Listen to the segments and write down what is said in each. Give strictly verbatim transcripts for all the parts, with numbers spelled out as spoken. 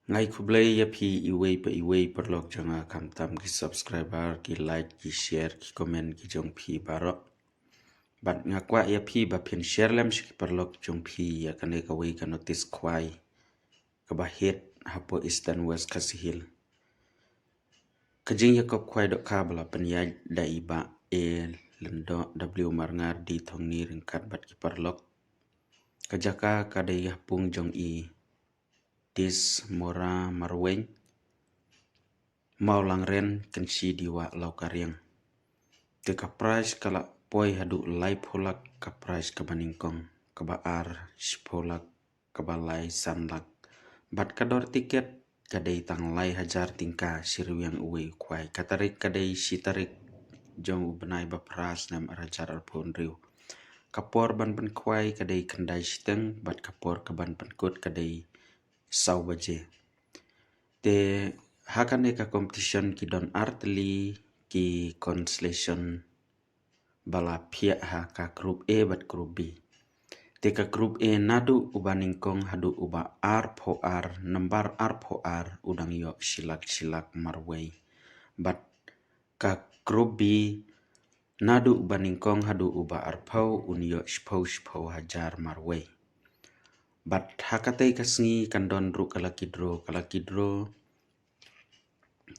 Nga ai khublei ïa phi iwei pa iwei paralok jong nga, khamtam ki subscriber, ki like, ki share, ki comment ki jong phi baroh. Bad nga kwah ïa phi ba phin share lem sha ki paralok jong phi ïa kane kawei ka notice khwai kaba hit hapoh Eastern West Khasi Hills. Ka jingïakop khwai dohkha ba la pynïaid da i Bah A Lyngdoh W Marngar D Thongni ryngkat bad ki paralok. Ka jaka ka dei ha pung jong i Dis Mora Marweiñ, Mawlangren, Kynshi Diwah Lawkariang. Te ka prize ka la poi haduh laiphew lak ka prize kaba nyngkong, kaba ar shiphew lak, kaba lai san lak. Bad ka dor tiket ka dei tang lai hajar tyngka shi rynieng uwei u khwai. Ka tarik ka dei shi tarik jong u bnai ba phra snem ar hajar arphew hynriew. Ka por ban pynkhwai ka dei khyndai shiteng bad ka por ka ban pynkut ka dei saw baje. Te ha kane ka competition ki don ar tylli ki consolation ba la phiah ha ka group A bad group B. Te ka group A naduh uba nyngkong haduh uba arphew ar, nambar arphew ar u dang ïoh shi lak shi lak marwei. Bad ka group B naduh uba nyngkong haduh uba arphew un ïoh shiphew shiphew hajar marwei. Bad ha katei ka sngi kan don ruh ka lucky draw, ka lucky draw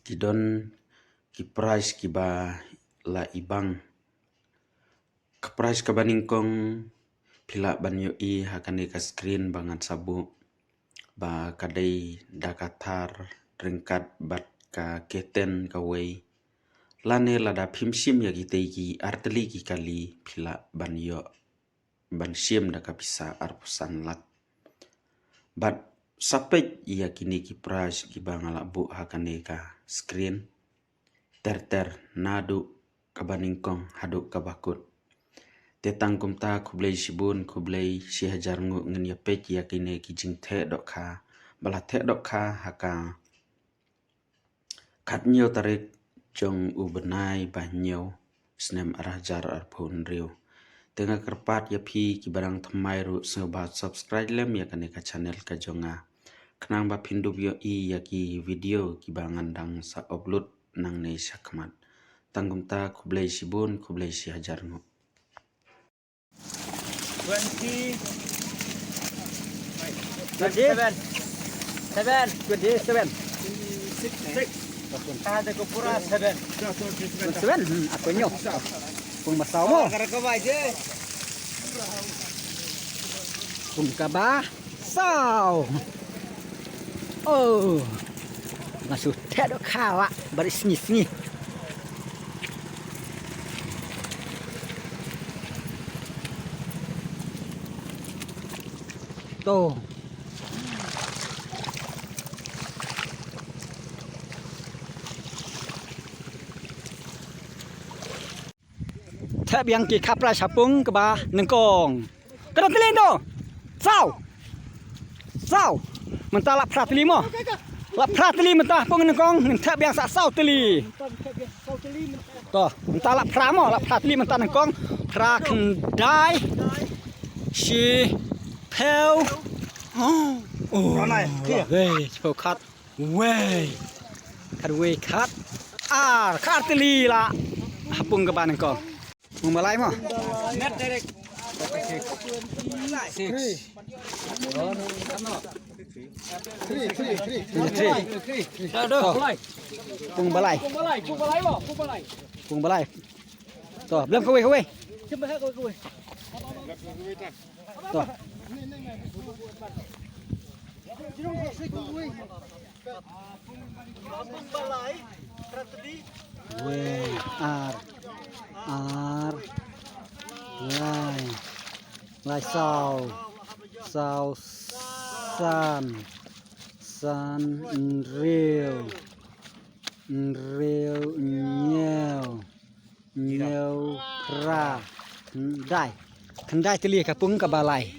ki don ki prize kiba la ibang. Ka prize kaba nyngkong phi lah ban ïohi ha kane ka screen ba ngan sa buh ba ka dei da ka thar ryngkat bad ka kyrteng kawei. Lane lada phim shim ïa kitei ki ar tylli ki kali phi lah ban ïoh ban shim da ka pisa arphew san lak. Bad sa peit ïa kine ki prize kiba nga la buh ha kane ka screen ter ter naduh kaba nyngkong haduh kaba kut. Te tang kumta khublei shibun, khublei shi hajar nguh. Ngin ïa peit ïa kine ki jingtheh dohkha ba la theh dohkha ha ka khathynñiew tarik jong u bnai ba hynñiew snem ar hajar arphew hynriew. Te nga kyrpad ïa phi kiba dang thymmai ruh sngewbha subscribe lem ïa kane ka channel ka jong nga, khnang ba phin dup ïohi ïa ki video kiba ngan dang sa upload nangne shakhmat. Tang kumta khublei shibun, khublei shi hajar nguh. Twenty. Twenty seven. Seven. Twenty seven. Six. Six. Ada ko pura seven. Seven. Hmm, aku nyo. Pung ba saw mo. Kara ko ba je. Pung kaba saw. Oh. Nga shu theh dohkha ba ri sngi sngi. To. Thep biang ki khapra shapung kaba nyngkong. Ka dang tylli to. Saw. Saw. Mynta la phra tylli mo. La phra tylli mynta pung nyngkong, ngin thep biang sa saw tylli. To, mynta la phra mo, la phra tylli mynta nyngkong. Phra, khyndai, shiphew. Oh. Oh. Wei, shiphew khat. Wei. Khat wei khat. Ar, khat tylli la. Hapung kaba nyngkong. Pung balai mo. Net direct. Six. Three. Pung balai. Pung balai mo, pung balai. Pung balai. To, belum kawei, kawei. To. Wei, ar, ar, lai, lai saw, saw san, san hynriew, hynriew hynñiew. Hynñiew, phra, khyndai. Khyndai tylli ka pung kaba lai.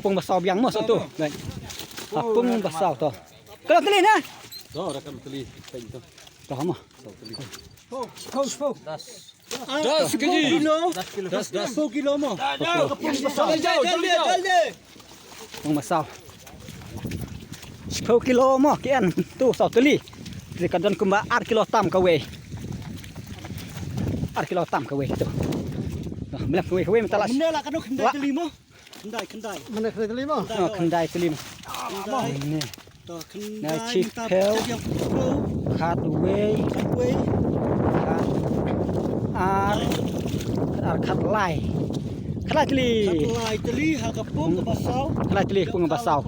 Pung ba saw biang mo satu. Dai. Ka pung ba saw to. Ka la tylli na? To, da ka la tylli. Pung to. To mo. Saw tylli. Ho, ho, ho. Das. Das kilo. Das, das. Ho kilo mo. Jaldi, jaldi, jaldi. Pung ba saw. Phew kilo mo ki en tu saw tylli. Te ka don kumba ar kilo tam kawei. Ar kilo tam kawei tu. Noh, mlem kawei kawei mynta la. Mynne la ka no khyndai tylli mo. Khyndai, khyndai. Mynne khyndai tylli mo. Khyndai. Oh, khyndai tylli mo. Mynne. To khyndai. Nai chiphew. Khatwei. Khatwei. Khat ar. Khat ar khatlai. Khatlai tylli. Khatlai tylli ha ka pung kaba saw. Khatlai tylli pung kaba saw.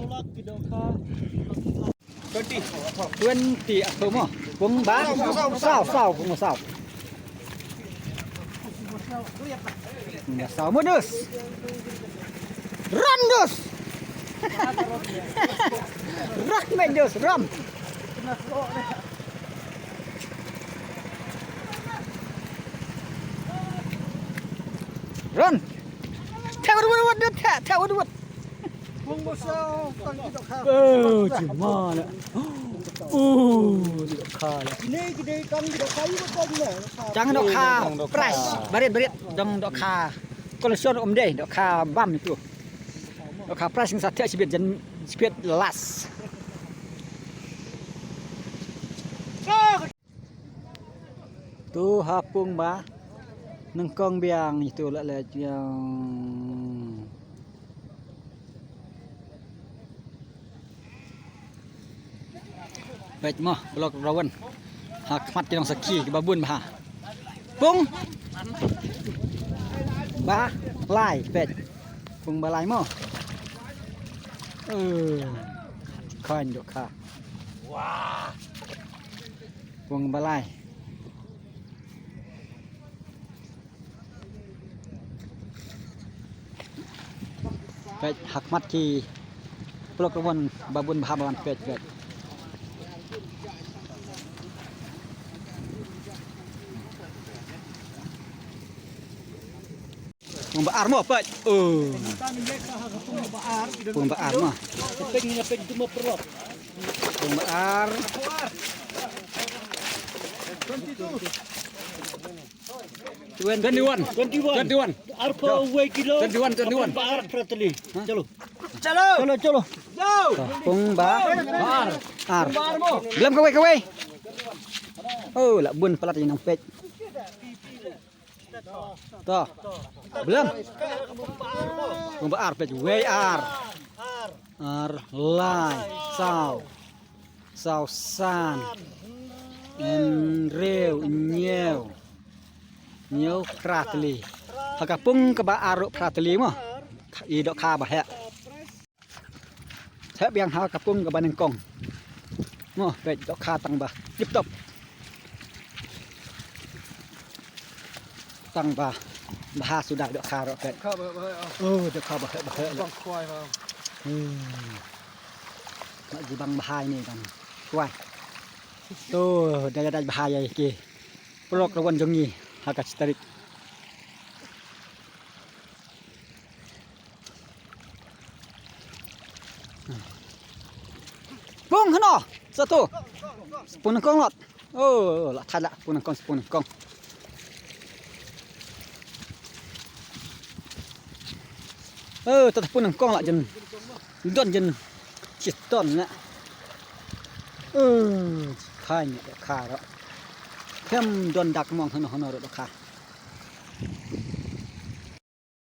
Twenty. Twenty, ah, pung mo. Pung ba? Saw, saw, pung ba saw. Pung ba saw. Mo dus. Run dus. Run me dus, run. Run. Tha wut wut wut, tha, tha wut wut. Oh, cuma la. Oh, dohkha la. Tang dohkha, fresh, barit barit, dang dohkha. Kolson um dei, dohkha bam itu. Dohkha fresh ngi sa thiah shibit jan shibit las. Tu ha pung ba nyngkong biang itu la leit biang. Peit mo, Paralok Rawan. Ha khmat ki nongsakhi kiba bun bha. Pung ba lai peit. Pung ba lai mo. Eh, khan dohkha. Wah. Pung ba lai. Peit ha khmat ki Paralok Rawan ba bun bha ba wan peit peit. Pung ba ar mo peit. Oh. Pung ba ar mo. Pung ba ar. Twenty-one. Twenty-one. Twenty-one. Arphew wei kilo. Twenty-one, twenty-one. Ba ar phra tylli. Chalo. Chalo. Chalo, chalo. Pung ba ar. Ar. Blem kawei kawei. Oh, la bun palat ïa nang peit. To. Blem. Pung ba ar peit wei ar. Ar lai saw. Saw san. Hynriew, hynñiew. Hynñiew phra tylli. Ha ka pung kaba ar ruh phra tylli mo. I dohkha ba heh. Heh biang ha ka pung kaba nyngkong. Mo, peit dohkha tang ba tip top. Tang ba bha suda dohkha ruh peit. Dohkha ba heh ba heh. Oh, dohkha ba heh ba heh. Bang khwai ba. Hmm. Nak jibang bha ine bang khwai. To, dai dai bha ïa ki Paralok Rawan jong ngi ha ka shi tarik. Pung hano satu. Pung nyngkong lot. Oh, la thad la pung nyngkong, pung nyngkong. Oh, ta pung nyngkong la jan. Don jan. Chiton na. Oh, khan dohkha ruh. Khem don dak mong hano hano ruh dohkha.